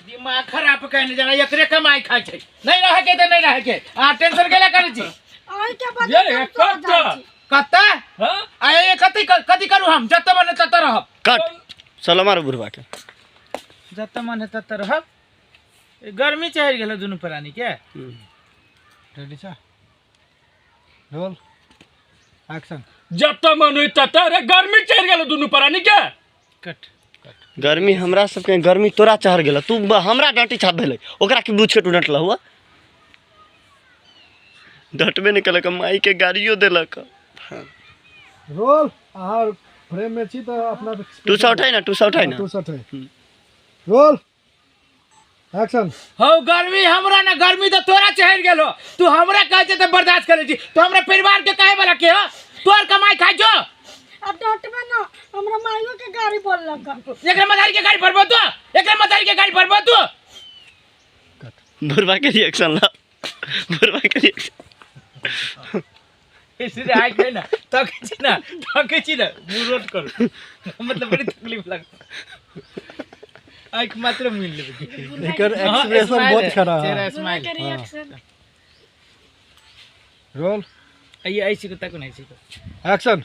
दिमाग खराब कहने जाना एकरे कमाई खाइ छै नहीं रहे के त नहीं रहे के आ टेंशन केला करै छी अहीं के बदले ये हम चल कत्ता। जाइ छी। कत्ता हाँ आ ये कथी कथी करू हम जत मन तत रहब कट चलो मारो बुढ़वा के जत मन तत रहब ए, गर्मी चढ़ि गेल दुनू प्राणी के रेडी छ रोल एक्शन जत मन होई तत रे गर्मी चढ़ि गेल दुनू प्राणी के कट गर्मी हमरा सबके गर्मी तोरा चढ़ गेल तू हमरा डांटी छाप भेलै ओकरा की बुझ के तू डंटला हुआ डटबे नहीं कलक माई के गाड़ियो देलक रोल अहाँ फ्रेम में छी तऽ अपना टू सौ उठाइ ना टू सौ उठाइ ना टू सौ उठाइ रोल एक्शन हौ गर्मी हमरा ना गर्मी तो तोरा चढ़ गेल हो तू हमरा कहै छै तऽ बर्दाश्त करै छी तू हमरा परिवार के कहे वाला के हो तोर कमाई खाइ छो अब डटबे ना हमरा माइयो के गाड़ी बोललक एकरा मदारी के गाड़ी भरबो तू एकरा मदारी के गाड़ी भरबो तू बुढ़वा के रिएक्शन ला बुढ़वा के रिएक्शन इसलिए आइ के ना तकै छी ना तकै छी ना मुँह रोट करू मतलब बड़ी तकलीफ लग आँखि मात्र मिल लेबै एकर एक्सप्रेशन बहुत खराब चेहरा है स्माइल के रिएक्शन रोल आइए ऐसी को तक नहीं सीखो एक्शन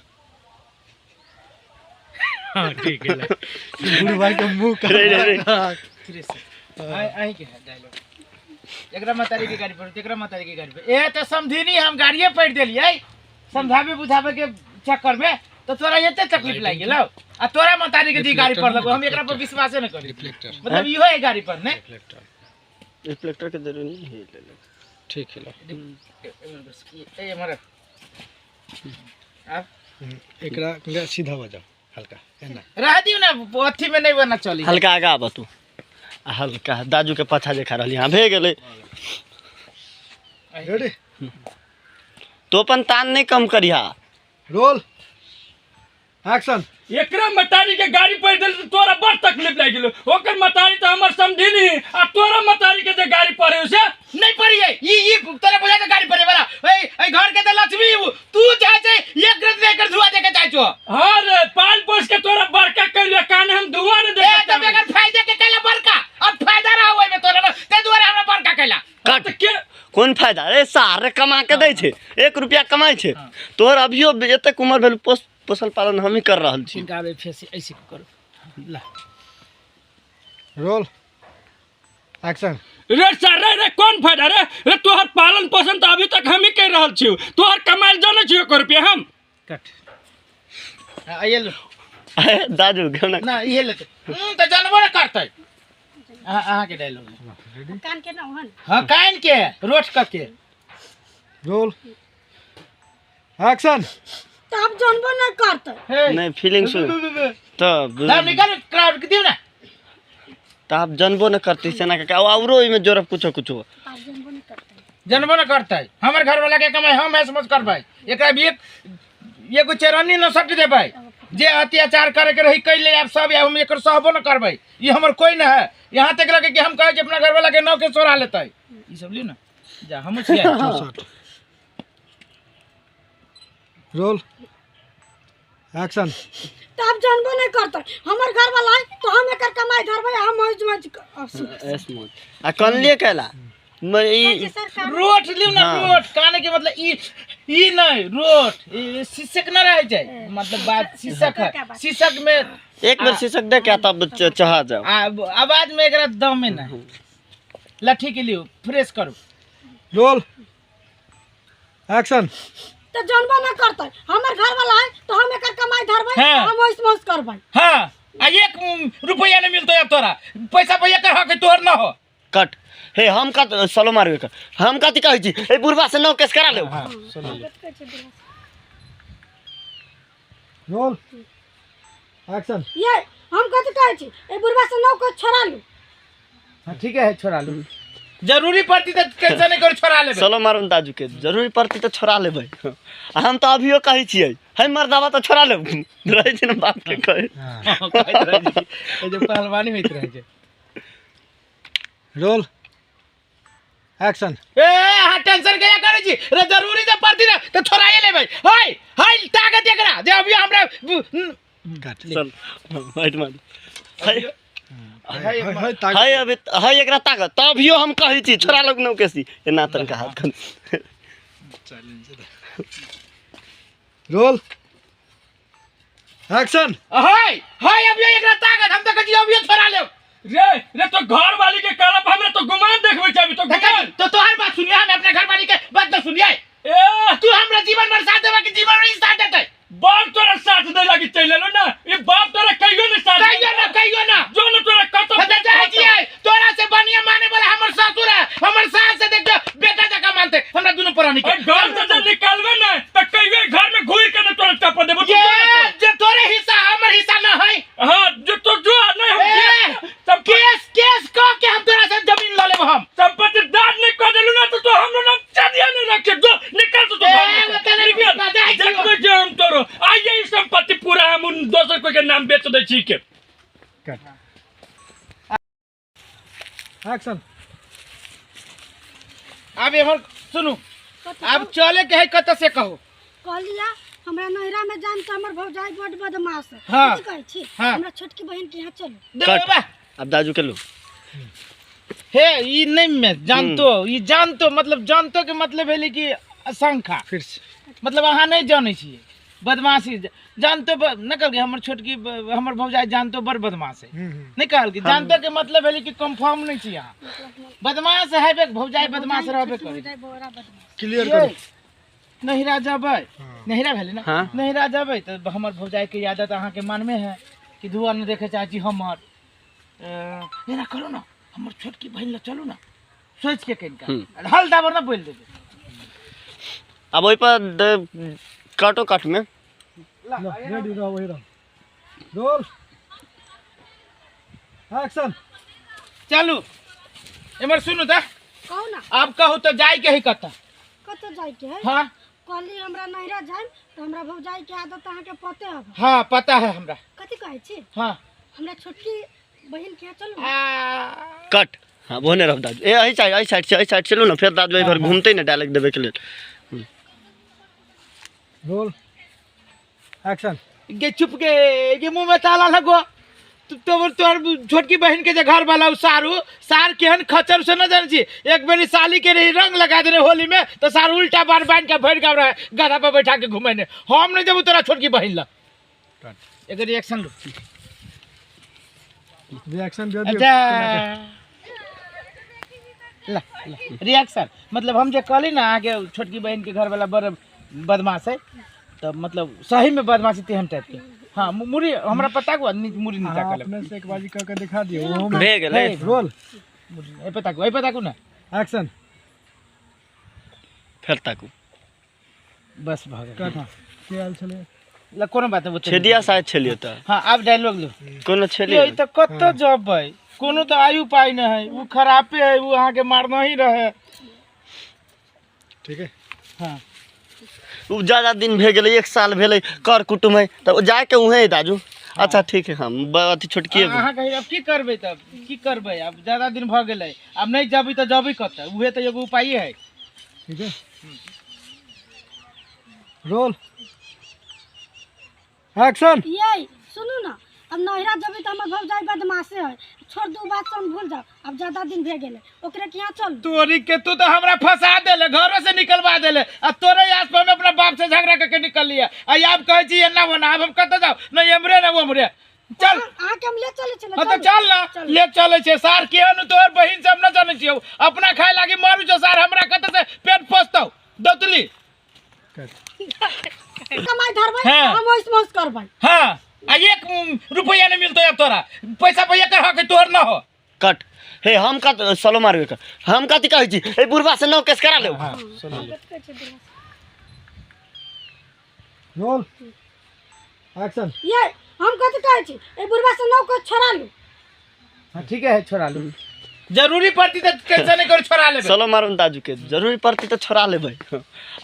हाँ ठीक है बुढ़ भाई के मुंह रे रे रे फिर से आई आई के है डायलॉग एकरा मतारी के गाड़ी पर एकरा मतारी के गाड़ी पर ए त समझिनी हम गाड़िए पढ़ देलियै समझाबे बुझाबे के चक्कर में तो तोरा एते तकलीफ लागि गेलौ आ तोरा मतारी के जी गाड़ी पर लगो हम एकरा पर विश्वासे न करी मतलब इहो है गाड़ी पर ने रिफ्लेक्टर के जरूरी नहीं है ले ले ठीक है ए हमारा आप एकरा कनिका सीधा बजाओ हल्का एना रह दियो ना अथी में नहीं बना चली हल्का आगा आबऽ तू आ हल्का दाजू के पाछा जे खा रहली हाँ भे गेलै रेडी तो अपन तान नहीं कम करिहा रोल एक्शन एकरा मतारी के गाड़ी पड़ दिल तो तोरा बड़ तकलीफ लागि गेलो ओकर मतारी तो हमर समझी नहीं आ तोरा मतारी के जे गाड़ी पड़े उसे नहीं पड़ी है ई ई तोरा बुझा के गाड़ी पड़े वाला ए ए घर के त लक्ष्मी हु। तू चाहे छै एक ग्रंथ लेकर धुआ दे के चाहे छो हाँ रे पाल पोस के तोरा बड़का कैले कान हम धुआं ने ए दे त बेगर फायदे के कैला बड़का अब फायदा रहा ओइ में तोरा न ते दुआरे हमरा बड़का कैला कट के कोन फायदा अरे सार कमा के दै छै एक रुपया कमाइ छै तोहर अभियो एतेक उमर भेल पोस पोसल पालन हमही कर रहल छी गावे फेसी ऐसे करो ला रोल एक्शन रे सर रे रे कौन फायदा रे रे तोहर पालन पोषण तो अभी तक हम ही कर रहल छियो तोहर कमाइल जाने छियो एको रुपया हम कट आइए लो अरे दाजू घेउ ना ना इहे लेते त जानबो न करतै अहाँ अहाँ के डायलॉग कान के ना ओहन हां कान के रोट क के रोल एक्शन तब जानबो ना करतै हे नहीं फीलिंग सुन तब नाम निकाल क्राउड के दियो ना तऽ आब जनबो न करतै सेना के औरो ओहिमे जोड़ब कुछो कुछो आब जानबो ना करतै जनबो न करतै हमर घर वाला के कमाई हम ऐस मौज करबै एकरा भी एक एगो चरनी न सट देबै जे अत्याचार करे के रही कैले आब सब आब हम एकर सहबो न करबै ई हमर कोई न है यहाँ तक लगे कि हम कहै कि अपना घर वाला के नौ के सोरा लेतै ई सब लियौ ना जा हमहूँ छियै रोल एक्शन तब जानबो नहीं करतै हमर घर वाला है तो हम एकर कमाई धरबै हम मौज मौज ऐस मौज आ कनलिए कैला म ई सरकार रोट लियौ ना हाँ। रोट काने के मतलब ई ई नहीं रोट ई शीशक न रहे छै मतलब बात शीशक है शीशक में एक बेर शीशक दे के तब चढ़ा जाओ आ आवाज में एकरा दम है ना लठी के लियौ फ्रेश करू रोल एक्शन तो जानबो ना करतै हमर घर वाला है तो हम एकर कमाई धरबै हाँ। हम मौज मौज करबै हाँ आ एक रुपया नहीं मिलतो अब तोरा पैसा पैसा कर हक तोहर ना हो कट हे हम का सलो मारबे कर हम कथी कहै छी ए बुढ़बा से नौ केस करा लेब रोल एक्शन ये हम कथी कहै छी ए बुढ़वा से नौ को छोड़ा लू हाँ, ठीक है छोड़ा लू जरूरी पड़ती तो टेंशन नहीं करो छोड़ा लेबे सलो मारम दाजू के जरूरी पड़ती तऽ छोड़ा लेबै आ हम तऽ अभियो कहै छियै हे मर्दाबा तऽ छोड़ा लेब रहै छै ने बाप के कहै हाँ, कहैत रहै छै। ए जे पहलवानी होइत रहै छै रोल एक्शन ए अहाँ टेंशन किया करै छी रे जरूरी जे पड़ती ने तऽ छोड़ाइए लेबै हाय हाय ताकत एकरा जे अभी हमरा कट चल वाइट मार हे है एक है ताकत। है अभी है एकरा ताकत तभियो हम कहै छी छोड़ा लोग नौकेसी एना तनका हाथ खन रोल एक्शन। है है अभी एकरा ताकत, हम तऽ कहै छी अभियो छोड़ा लेब। रे रे तो घर वाली के कहला पर हमरा तो गुमान देखबै छै अभी तो गुमान। तो तोहर बात सुनिए, हम अपने घर वाली के बात न सुनिए। ए तू हमरा जीवन भर साथ देबा कि जीवन भर ही साथ देतै? बाप तोरा साथ दे लागी चलि एलो ना, ई बाप तोरा कहियो नहीं साथ कहियो ना, कहियो ना। जो ना तोरा कतौ हम तऽ जाइ छियै, तोरा से बढ़िया माने वाला हमर ससुर है, हमर सास से देखियो बेटा जकाँ मानते हमरा दुनू प्राणी के। अरे घर से जब निकालबे ना त कहियो घर में घुर के ना तोरा टप देबो। तू ये जा। जे तोरे हिस्सा हमर हिस्सा न है। हाँ, जो तो जो नहीं हम ए, सब केस केस कह के हम तोरा से जमीन ल लेब हम। संपत्ति दान नहीं कर देलू ना तो हमरो नाम चदिया नहीं रखे। जो निकल तो ए, घर में से। ओतने नहीं निकल। कुत्ता जाइ छियौ। देखबै जे हम तोरो आइए ई संपत्ति पूरा हम उन दोसर कोई के नाम बेच दै छी के। कट। एक्शन। आब एम्हर सुनू, आब चले के है कतऽ से कहू। कहलिया हमरा नैहरा में जान त हमर भौजाई बड बदमाश है। हाँ। कथी कहै छी? हाँ। हमरा छोटकी बहन के यहाँ चलू। देखो कट। बा। आब दाजू के लू। हे ई नहीं में जानतो, ई जानतो मतलब जानतो के मतलब भेलै कि शंखा। फिर से। मतलब अहाँ नहीं जानै छियै बदमाशी जानतो न कहलकै हमर छोटकी हमर भौजाई जानतो बड़ बदमाश है। नहीं कहलकै जानतो के मतलब भेलै कि कंफर्म नहीं छी अहाँ बदमाश हेबे, भौजाई बदमाश रहबे करै। भौजाई बड़ा बदमाश। क्लियर करू। नहिरा जबै, नहिरा भेलै ना, हाँ। नहिरा जबै तऽ हमर भौजाई के आदत अहाँके मानमे है कि धुआ नहि देखे चाहै छी हमर। एना करू ना हमर छोटकी बहिन लग चलू ना, सोच के कनिका हल दाबर ना बोलि देबै। आब ओहि पर काटो काट में। लो, रेडी रहो, वही रहो। Roll action. चलू एमहर सुनू तऽ। कहू ना। आब कहू तऽ जाय के है कतऽ? कतऽ जाय के है? हाँ। कहली हमरा नैहरा जाइम तऽ हमरा भौजाई के आदत अहाँके पते हब। हाँ पता है हमरा। कथी कहै छी? हाँ। हमरा छोटकी बहिन के यहाँ चलू। आ कट। हाँ बोने रहो दाजू। ए एहि साइड, एहि साइड से, एहि साइड चलू ना, फेर दाजू एहि भर घूमते ना डायलॉग देबे के लेल। Roll action. गे चुप गे, गे मुंह में ताला लगो। तू तोर तोर छोटकी बहन के जे घर वाला उ सारू, सार केहन खचर से न जानै छी। एक बेरी साली के रही रंग लगा देने होली में तो सार उल्टा बार बांध के भरि के रहे गधा पर बैठा के घुमेने। हम नहीं देबू तोरा छोटकी बहन ला। एकर रिएक्शन लो। रिएक्शन दियो दियो। अच्छा। ला, ला, रिएक्शन मतलब हम जे कहली ना अहाँके छोटकी बहन के घर वाला बड़ बदमाश है, तऽ मतलब सही में बदमाशी तेहन टाइप के। हाँ, मुड़ी हमरा पता को मुड़ी नीचा अहाँ कर लेब। अपने से एक बाजी कह के दिखा दियो, ओहो में। भे गेलै। हे। रोल। मुड़ी, एहि पे ताकू, एहि पे ताकू ना। एक्शन। फेर ताकू। बस भऽ गेल। कट। के आयल छलै? ला, कोनो बात नहि, ओते छेदिया शायद छलियै तऽ। हाँ, आब डायलॉग लो। कोनो छेलियै? ये तऽ कतऽ जबै? कोनो तऽ आयु पाइ नहि है, उ खरापे है, उ अहाँके मारना ही रहे। ठीक है। हाँ। उ ज्यादा दिन भे गेलै, 1 साल भेलै कर कुटुम है तऽ जाके उहें है दाजू। अच्छा ठीक है, हम अथी छोटकी एगो। अहाँ कही अब की करबै तब, की करबै अब ज्यादा दिन भऽ गेलै, अब नहीं जबै तऽ जबै कतऽ, उहे तऽ एगो उपाय है। ठीक है। Roll action. ये सुनू ना, अब नैहरा जबै तऽ हमर भौजाई बदमाशे है, छोड़ दू बात सब भूल जाओ, अब ज्यादा दिन भे गेलै, ओकरे के यहाँ चलू। तोरी के तू तो हमरा फंसा देले, घरों से निकलवा देले, आ तोरे आस पर हम अपना बाप से झगड़ा करके निकल लिया, आ आब कहै छी एना ओना, आब हम कतऽ जाउ, नहीं एमरे ना ओमरे। चल। अहाँके हम ले चलै छी ना, हाँ तो चलू। चल ना, चलू। ले चलै छियै। सार केहन तोहर बहिन से हम ना जानै छियौ, अपना खाय लागी मारू छौ सार, हमरा कतऽ से पेट पोसतौ दौतली। कमाई धरबै, हाँ। हम ओइस मौस करबै। हाँ, आ 1 रुपैया नहीं मिलतो अब तोरा, पैसा पैसा कर हक तोहर ना हो। कट। हे हम का सलो मारबे कर, हम कथी कहै छी, ए बुढ़बा से नौ केस करा लेब। हाँ, रोल एक्शन। ये हम कथी कहै छी, ए बुढ़बा से नौ केस छोड़ा लू। हाँ, ठीक है, छोड़ा लू, जरूरी पड़ती तऽ टेंशन नहीं करू, छोड़ा लेबै। सलो मारू दाजू के, जरूरी पड़ती तऽ छोड़ा लेबै।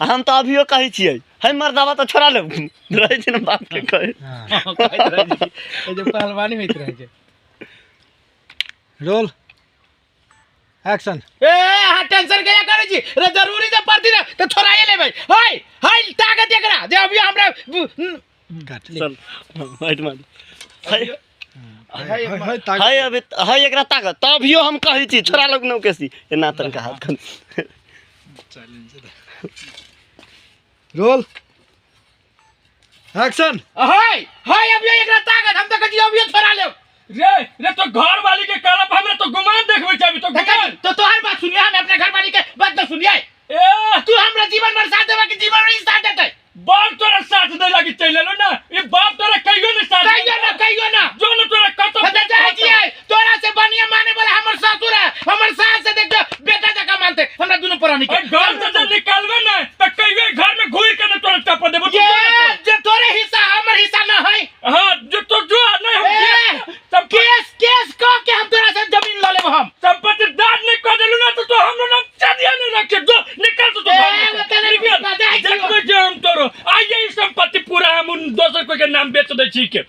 आ हम तऽ अभियो कहै छियै, हे मर्दाबा तऽ छोड़ा लेब, रहै छै ने बाप के कहै। हाँ, कहैत रहै छै। ए जे पहलवानी होइत रहै छै। Roll action. ए अहाँ टेंशन किया करै छी रे, जरूरी जे पड़ती ने तऽ छोड़ाइए लेबै। हाय हाय ताकत एकरा जे अभी हमरा कट। चल, बैठ मार। हे, है है ताकत। है अभी है एकरा ताकत तभियो हम कहै छी छोड़ा लोग नौ केसी एना तनका हाथ खन। Roll action. है है अभी एकरा ताकत, हम तो कहै छी अभियो छोड़ा लेब। रे रे तो घर वाली के कहला पर हमरा तो गुमान देखबै छै अभी तो गुमान। तो तोहर बात सुनिए, हम अपने घर वाली के बात न सुनिए। ए तू हमरा जीवन भर साथ देबा कि जीवन भर ही साथ देतै? बाप तोरा साथ दे लागी चलि एलो ना, ई बाप तोरा कहियो नहीं साथ कहियो ना, कहियो ना। जो ना तोरा कतौ हम तऽ चाहै छियै तोरा से बढ़िया माने वाला हमर ससुर है, हमर सास से देख बेटा जकाँ मानते हमरा दुनू प्राणी के। ए, घर से जब निकालबे ना त कहियो घर में घुर के ना तोरा टप देबो। तू ये जा। जे तोरे हिस्सा हमर हिस्सा ना है। हाँ, जो तो जो नहीं हम ए, सब केस केस कह के हम तोरा से जमीन ल लेब हम। संपत्ति दान नहीं कर देलू ना तो हमरो नाम चदिया नहीं रखे। जो निकल तो तू ए, घर में से। बता नहीं, निकल। बता नहीं, देखबे जे हम तोरो आइए ई संपत्ति पूरा हम उन दोसर कोई के नाम बेच दै छी के।